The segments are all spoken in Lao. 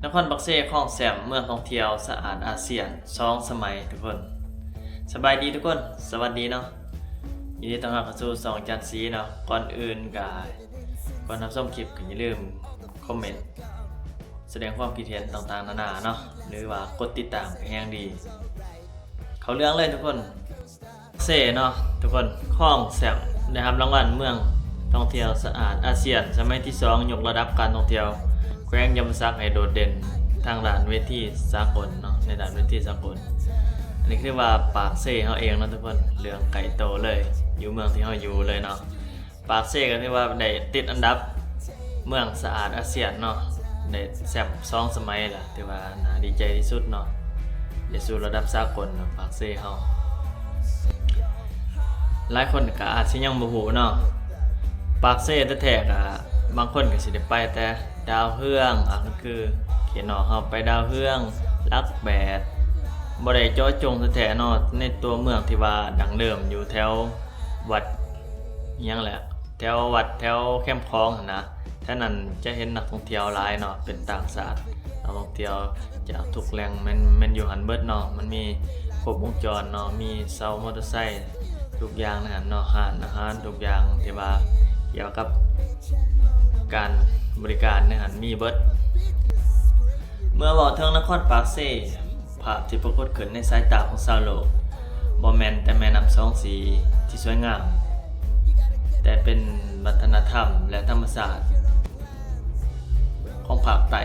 ນະຄອນປາກເຊຄອງແຊ້ມເມືອງທ່ອງທ່ຽວສະອາດອາຊຽນສອງສະໄໝທຸກຄົນ. ສະບາຍດີທຸກຄົນ, ສະຫວັດດີເນາະ, ຍິນດີຕ້ອນຮັບເຂົ້າສູ່ຊ່ອງຈັນສີເນາະ. ກ່ອນອື່ນກະ ກ່ອນຮັບຊົມຄລິບກະຢ່າລືມຄອມເມັນ ສະແດງຄວາມຄິດເຫັນຕ່າງໆນານາເນາະ ຫຼືວ່າກົດຕິດຕາມກະແຮງດີ. ເຂົ້າເລື່ອງເລີຍທຸກຄົນ. ເຊເນາະທຸກຄົນ, ຄອງແຊ້ມໄດ້ຮັບລາງວັນເມືອງທ່ອງທ່ຽວສະອາດອາຊຽນສະໄໝທີສອງ, ຍົກລະດັບການທ່ອງທ່ຽວແຂວງຈຳປາສັກໃຫ້ໂດດເດັ່ນທາງດ້ານເວທີສາກົນເນາະ, ໃນດ້ານເວທີສາກົນ. ອັນນີ້ຄືວ່າປາກເຊເຮົາເອງເນາະທຸກຄົນ, ເລື່ອງໃກ້ໂຕເລີຍ, ຢູ່ເມືອງທີ່ເຮົາຢູ່ເລີຍເນາະ. ປາກເຊກໍຖືວ່າໄດ້ຕິດອັນດັບເມືອງສະອາດອາຊຽນເນາະ, ໄດ້ແຊ້ມສອງສະໄໝລະ, ຖືວ່າໜ້າດີໃຈທີ່ສຸດເນາະ, ໄດ້ສູ່ລະດັບສາກົນເນາະ ປາກເຊເຮົາ. ຫຼາຍຄົນກໍອາດຊິຍັງບໍ່ຮູ້ເນາະ, ປາກເຊແທ້ໆກໍບາງຄົນກໍຊິໄດ້ໄປແຕ່ດາວເຮືອງ, ອາ ກໍຄືເຂດນອກເຮົາໄປດາວເຮືອງ, ຫຼັກແປດ, ບໍ່ໄດ້ເຈາະຈົງແທ້ໆເນາະ ໃນຕົວເມືອງທີ່ວ່າດັ້ງເດີມຢູ່ແຖວ ວັດ ອີ່ຫຍັງແຫຼະ, ແຖວວັດ ແຖວແຄມຂອງຫັ້ນນະ. ແຖວນັ້ນຈະເຫັນນັກທ່ອງທ່ຽວຫຼາຍເນາະ, ເປັນຕ່າງຊາດ, ນັກທ່ອງທ່ຽວຈາກທຸກແຫຼ່ງແມ່ນ ແມ່ນຢູ່ຫັ້ນເບິດເນາະ. ມັນມີຄົບວົງຈອນເນາະ, ມີເຊົ່າມໍເຕີໄຊທຸກຢ່າງໃນຫັ້ນເນາະ, ຮ້ານອາຫານທຸກຢ່າງທີ່ວ່າກ່ຽວກັບການບໍລິການໃນຫັ້ນມີເບິດ. ເມື່ອເວົ້າເຖິງນະຄອນປາກເຊ, ພາບທີ່ປາກົດຂຶ້ນໃນສາຍຕາຂອງຊາວໂລກ ບໍ່ແມ່ນແຕ່ແມ່ນ້ຳສອງສີທີ່ສວຍງາມ, ແຕ່ເປັນວັດທະນະທຳ ແລະ ທຳມະຊາດຂອງພາກໃຕ້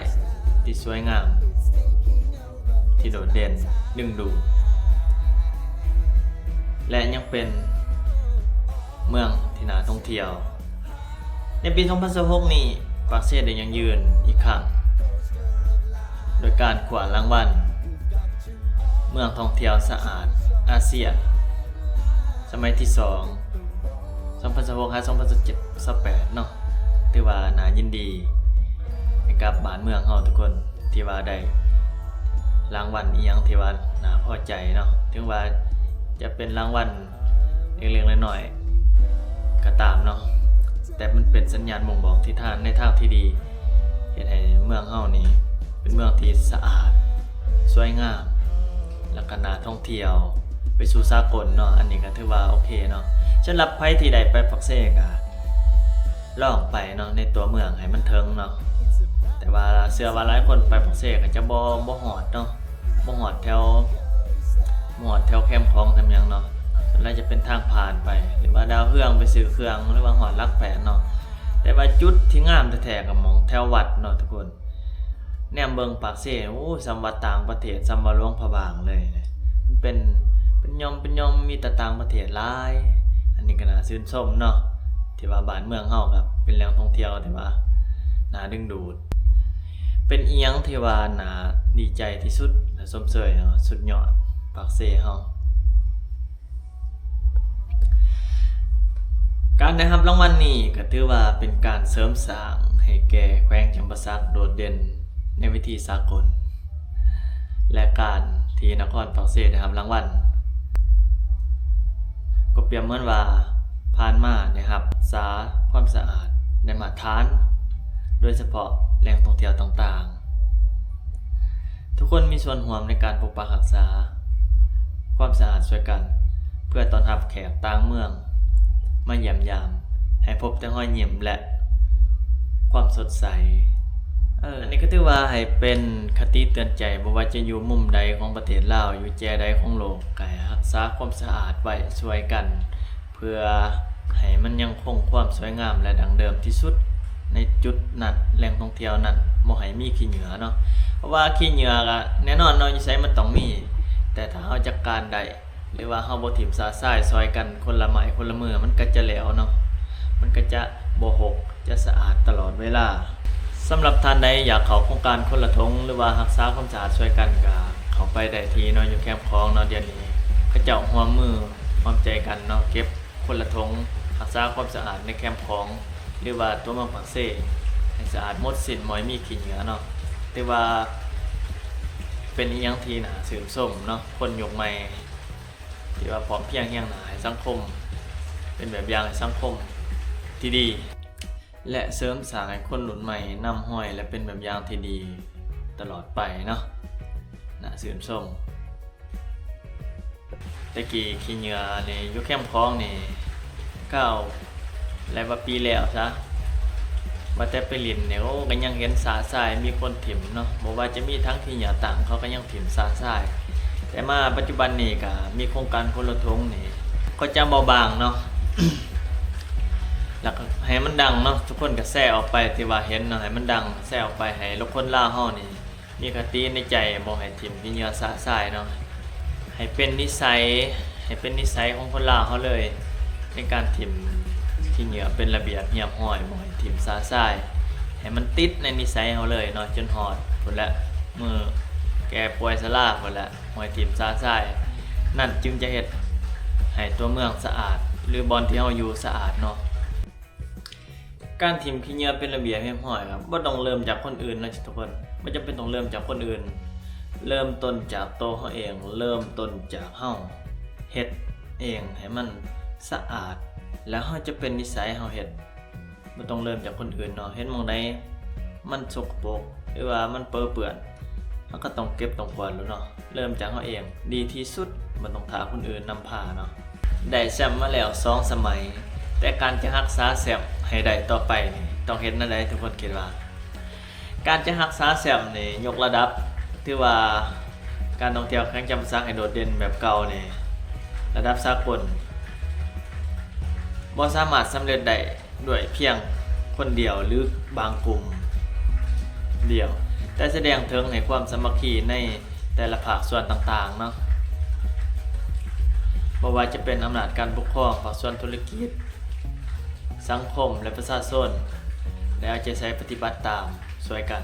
ທີ່ສວຍງາມ, ທີ່ໂດດເດັ່ນ, ດຶງດູດ ແລະ ຍັງເປັນເມືອງທີ່ໜ້າທ່ອງທ່ຽວ. ໃນປີສອງພັນຊາວຫົກນີ້, ປາກເຊໄດ້ຢັ້ງຢືນອີກຄັ້ງ ໂດຍການຄວ້າລາງວັນເມືອງທ່ອງທ່ຽວສະອາດອາຊຽນ ສະໄໝທີສອງ ສອງພັນຊາວຫົກ ຫາ ສອງພັນຊາວເຈັດ ຊາວແປດເນາະ. ຖືວ່າໜ້າຍິນດີໃຫ້ກັບບ້ານເມືອງເຮົາທຸກຄົນ ທີ່ວ່າໄດ້ລາງວັນອີ່ຫຍັງທີ່ວ່າໜ້າພໍໃຈເນາະ, ເຖິງວ່າຈະເປັນລາງວັນ ເລັກໆນ້ອຍໆກໍຕາມເນາະ, ແຕ່ມັນເປັນສັນຍານບົ່ງບອກທິດທາງໃນທາງທີ່ດີ, ເຮັດໃຫ້ເມືອງເຮົານີ້ເປັນເມືອງທີ່ສະອາດ, ສວຍງາມ ແລ້ວກໍໜ້າທ່ອງທ່ຽວໄປສູ່ສາກົນເນາະ. ອັນນີ້ກໍຖືວ່າໂອເຄເນາະ. ສຳລັບໃຜທີ່ໄດ້ໄປປາກເຊກໍລອງໄປເນາະ, ໃນຕົວເມືອງໃຫ້ມັນເຖິງເນາະ. ແຕ່ວ່າເຊື່ອວ່າຫຼາຍຄົນໄປປາກເຊກໍຈະບໍ່ ບໍ່ຮອດເນາະ. ບໍ່ຮອດແຖວ ບໍ່ຮອດແຖວແຄມຂອງແຄມຫຍັງເນາະ, ສ່ວນຫຼາຍຈະເປັນທາງຜ່ານໄປ ຫຼືວ່າດາວເຮືອງໄປຊື້ເຄື່ອງ ຫຼືວ່າຮອດຫຼັກແປດເນາະ. ແຕ່ວ່າຈຸດທີ່ງາມແທ້ໆກໍໝ່ອງແຖວວັດເນາະທຸກຄົນ. ແນມເບິ່ງປາກເຊ, ໂອ້ ສ່ຳວ່າຕ່າງປະເທດ, ສ່ຳວ່າຫຼວງພະບາງເລີຍ. ມັນເປັນ ເປັນຫຍ່ອມເປັນຫຍ່ອມ, ມີແຕ່ຕ່າງປະເທດຫຼາຍ. ອັນນີ້ກໍໜ້າຊື່ນຊົມເນາະ, ທີ່ວ່າບ້ານເມືອງເຮົາກໍເປັນແຫຼ່ງທ່ອງທ່ຽວທີ່ວ່າໜ້າດຶງດູດ. ເປັນອີ່ຫຍັງທີ່ວ່າໜ້າດີໃຈທີ່ສຸດ ແລະ ຊົມເຊີຍເນາະ, ສຸດຍອດ ປາກເຊເຮົາ. ການໄດ້ຮັບລາງວັນນີ້ກໍຖືວ່າເປັນການເສີມສ້າງໃຫ້ແກ່ແຂວງຈຳປາສັກໂດດເດັ່ນໃນເວທີສາກົນ. ແລະ ການທີ່ນະຄອນປາກເຊໄດ້ຮັບລາງວັນ ກໍປຽບເໝືອນວ່າຜ່ານມາໄດ້ຮັບສາຄວາມສະອາດໄດ້ມາດຕະຖານ, ໂດຍສະເພາະແຫຼ່ງທ່ອງທ່ຽວຕ່າງໆ. ທຸກຄົນມີສ່ວນຮ່ວມໃນການປົກປັກຮັກສາຄວາມສະອາດຊ່ວຍກັນ ເພື່ອຕ້ອນຮັບແຂກຕ່າງເມືອງມາຢ້ຽມຢາມ ໃຫ້ພົບແຕ່ຮອຍຍິ້ມ ແລະ ຄວາມສົດໃສ. ເອີ ອັນນີ້ກໍຖືວ່າໃຫ້ເປັນຄະຕິເຕືອນໃຈ, ບໍ່ວ່າຈະຢູ່ມຸມໃດຂອງປະເທດລາວ, ຢູ່ແຈໃດຂອງໂລກ, ກໍໃຫ້ຮັກສາຄວາມສະອາດໄວ້ຊ່ວຍກັນ ເພື່ອໃຫ້ມັນຍັງຄົງຄວາມສວຍງາມ ແລະ ດັ້ງເດີມທີ່ສຸດໃນຈຸດນັ້ນ, ແຫຼ່ງທ່ອງທ່ຽວນັ້ນ, ບໍ່ໃຫ້ມີຂີ້ເຫຍື້ອເນາະ. ເພາະວ່າຂີ້ເຫຍື້ອກະແນ່ນອນເນາະ, ຢູ່ໃສມັນຕ້ອງມີ, ແຕ່ຖ້າເຮົາຈັດການໄດ້ ຫຼືວ່າເຮົາບໍ່ຖິ້ມຊະຊາຍຊ່ອຍກັນຄົນລະໄມ້ຄົນລະມື, ມັນກໍຈະແຫຼວເນາະ, ມັນກໍຈະບໍ່ຮົກ, ຈະສະອາດຕະຫຼອດເວລາ. ສຳລັບທ່ານໃດຢາກເຂົ້າໂຄງການຄົນລະຖົງ ຫຼືວ່າຮັກສາຄວາມສະອາດຊ່ວຍກັນ ກໍເຂົ້າໄປໄດ້ທີ່ເນາະ, ຢູ່ແຄມຂອງເນາະ. ດຽວນີ້ເຂົາເຈົ້າຮ່ວມມືຮ່ວມໃຈກັນເນາະ, ເກັບຄົນລະຖົງ, ຮັກສາຄວາມສະອາດໃນແຄມຂອງ ຫຼືວ່າຕົວເມືອງປາກເຊ ໃຫ້ສະອາດໝົດສິ້ນ, ບໍ່ໃຫ້ມີຂີ້ເຫຍື້ອເນາະ. ຖືວ່າເປັນອີ່ຫຍັງທີ່ໜ້າຊື່ນຊົມເນາະ, ຄົນຍຸກໃໝ່ ທີ່ວ່າພ້ອມພຽງຮຽງໜ້າໃຫ້ສັງຄົມ, ເປັນແບບຢ່າງໃຫ້ສັງຄົມທີ່ດີ ແລະ ເສີມສ້າງໃຫ້ຄົນລຸ້ນໃໝ່ນຳຮອຍ ແລະ ເປັນແບບຢ່າງທີ່ດີ ຕະຫຼອດໄປເນາະ ໜ້າຊື່ນຊົມ. ແຕ່ກີ້ຂີ້ເຫຍື້ອນີ້ຢູ່ແຄມຂອງນີ້ ເກົ່າ ແລະວ່າປີແລ້ວຊະ ວ່າແຕ່ໄປຫຼິ້ນນີ້ ໂອ້ ກໍຍັງເຫັນຊະຊາຍ ມີຄົນຖິ້ມເນາະ. ບໍ່ວ່າຈະມີຖັງຂີ້ເຫຍື້ອຕັ້ງ ເຂົາກໍຍັງຖິ້ມຊະຊາຍ. ແຕ່ມາປັດຈຸບັນນີ້ກໍມີໂຄງການຄົນລະຖົງນີ້ ກໍຈະບໍ່ບາງເນາະ ແລ້ວກໍໃຫ້ມັນດັງເນາະ ທຸກຄົນກໍແຊອອກໄປ ທີ່ວ່າເຫັນເນາະ ໃຫ້ມັນດັງ ແຊອອກໄປ ໃຫ້ຄົນລາວເຮົານີ້ ມີຄະຕິໃນໃຈ ບໍ່ໃຫ້ຖິ້ມຂີ້ເຫຍື້ອຊະຊາຍເນາະ. ໃຫ້ເປັນນິໄສ ໃຫ້ເປັນນິໄສຂອງຄົນລາວເຮົາເລີຍ ໃນການຖິ້ມຂີ້ເຫຍື້ອເປັນລະບຽບຮຽບຮ້ອຍ ບໍ່ໃຫ້ຖິ້ມຊະຊາຍ. ໃຫ້ມັນຕິດໃນນິໄສເຮົາເລີຍເນາະ ຈົນຮອດພຸ້ນແຫຼະ ມື້ແກ່ປ່ວຍຊະລາພຸ້ນແຫຼະ ບໍ່ໃຫ້ຖິ້ມຊະຊາຍ. ນັ້ນຈຶ່ງຈະເຮັດໃຫ້ຕົວເມືອງສະອາດ ຫຼື ບ່ອນທີ່ເຮົາຢູ່ສະອາດເນາະ. ການຖິ້ມຂີ້ເຫຍື້ອເປັນລະບຽບຮຽບຮ້ອຍ ບໍ່ຕ້ອງເລີ່ມຈາກຄົນອື່ນເນາະທຸກຄົນ ບໍ່ຈຳເປັນຕ້ອງເລີ່ມຈາກຄົນອື່ນ. ເລີ່ມຕົ້ນຈາກໂຕເຮົາເອງ ເລີ່ມຕົ້ນຈາກເຮົາເຮັດເອງໃຫ້ມັນສະອາດ ແລ້ວເຮົາຈະເປັນນິໄສເຮົາເຮັດ. ບໍ່ຕ້ອງເລີ່ມຈາກຄົນອື່ນເນາະ ເຫັນໝ່ອງໃດມັນສົກກະປົກ ຫຼືວ່າມັນເປິເປື້ອນ ເຮົາກໍຕ້ອງເກັບຕ້ອງກວາດໂລດເນາະ. ເລີ່ມຈາກເຮົາເອງດີທີ່ສຸດ ບໍ່ຕ້ອງຖ້າຄົນອື່ນນຳພາເນາະ. ໄດ້ແຊ້ມມາແລ້ວສອງສະໄໝ ແຕ່ການຈະຮັກສາແຊ້ມໃຫ້ໄດ້ຕໍ່ໄປນີ້ ຕ້ອງເຮັດແນວໃດ ທຸກຄົນຄິດວ່າ? ການຈະຮັກສາແຊ້ມນີ້ ຍົກລະດັບ ຖືວ່າການທ່ອງທ່ຽວແຂວງຈຳປາສັກໃຫ້ໂດດເດັ່ນແບບເກົ່ານີ້ ລະດັບສາກົນ ບໍ່ສາມາດສຳເລັດໄດ້ ດ້ວຍພຽງຄົນດຽວ ຫຼື ບາງກຸ່ມດຽວ, ແຕ່ສະແດງເຖິງໃຫ້ຄວາມສາມັກຄີໃນແຕ່ລະພາກສ່ວນຕ່າງໆເນາະ, ບໍ່ວ່າຈະເປັນອຳນາດການປົກຄອງ, ພາກສ່ວນທຸລະກິດ, ສັງຄົມ ແລະ ປະຊາຊົນ ໄດ້ເອົາໃຈໃສ່ປະຕິບັດຕາມຊ່ວຍກັນ.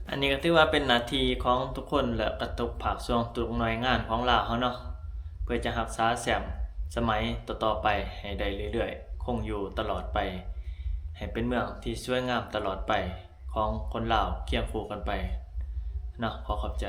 ອັນນີ້ກໍຖືວ່າເປັນໜ້າທີ່ຂອງທຸກຄົນ ແລະ ກະທຸກພາກສ່ວນ ທຸກໜ່ວຍງານຂອງລາວເຮົາເນາະ, ເພື່ອຈະຮັກສາແຊ້ມສະໄໝຕໍ່ໆໄປໃຫ້ໄດ້ເລື້ອຍໆ, ຄົງຢູ່ຕະຫຼອດໄປ, ໃຫ້ເປັນເມືອງທີ່ສວຍງາມຕະຫຼອດໄປຂອງຄົນລາວຄຽງຄູ່ກັນໄປເນາະ. ຂໍຂອບໃຈ.